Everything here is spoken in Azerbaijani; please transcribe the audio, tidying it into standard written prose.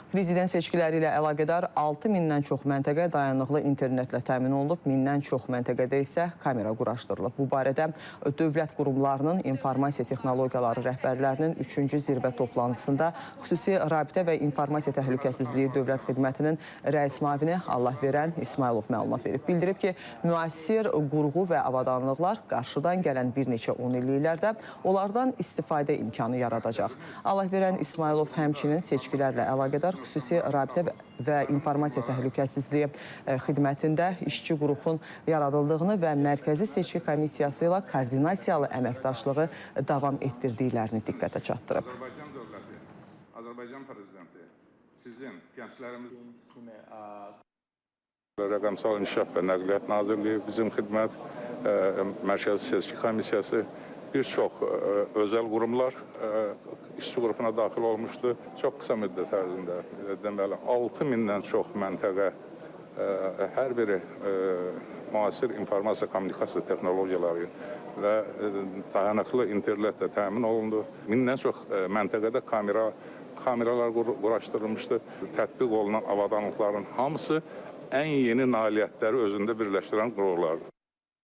Prezident seçkiləri ilə əlaqədar 6000-dən çox məntəqə dayanıqlı internetlə təmin olunub, 1000-dən çox məntəqədə isə kamera quraşdırılıb. Bu barədə dövlət qurumlarının informasiya texnologiyaları rəhbərlərinin 3-cü zirvə toplantısında xüsusi rabitə və informasiya təhlükəsizliyi dövlət xidmətinin rəis müavini Allahverən İsmayılov məlumat verib. Bildirib ki, müasir qurğu və avadanlıqlar qarşıdan gələn bir neçə 10 illiklərdə onlardan istifadə imkanı yaradacaq. Allahverən İsmayılov həmçinin seçkilərlə əlaqədar xüsusi rabitə və informasiya təhlükəsizliyi xidmətində işçi qrupun yaradıldığını və Mərkəzi Seçki Komissiyası ilə koordinasiyalı əməkdaşlığı davam etdirdiklərini diqqətə çatdırıb. Azərbaycan dövləti, Azərbaycan prezidenti, sizin gənclərimiz Rəqəmsal İnkişaf və Nəqliyyat Nazirliyi, bizim xidmət, Mərkəzi Seçki Komissiyası, bir çox özəl qurumlar işçi qrupuna daxil olmuşdu. Çox qısa müddət ərzində, deməli, 6000-dən çox məntəqə, hər biri müasir informasiya kommunikasiya texnologiyaları və dayanıqlı internetlə təmin olundu. 1000-dən çox məntəqədə kameralar quraşdırılmışdı. Tətbiq olunan avadanlıqların hamısı ən yeni nailiyyətləri özündə birləşdirən qurğulardır.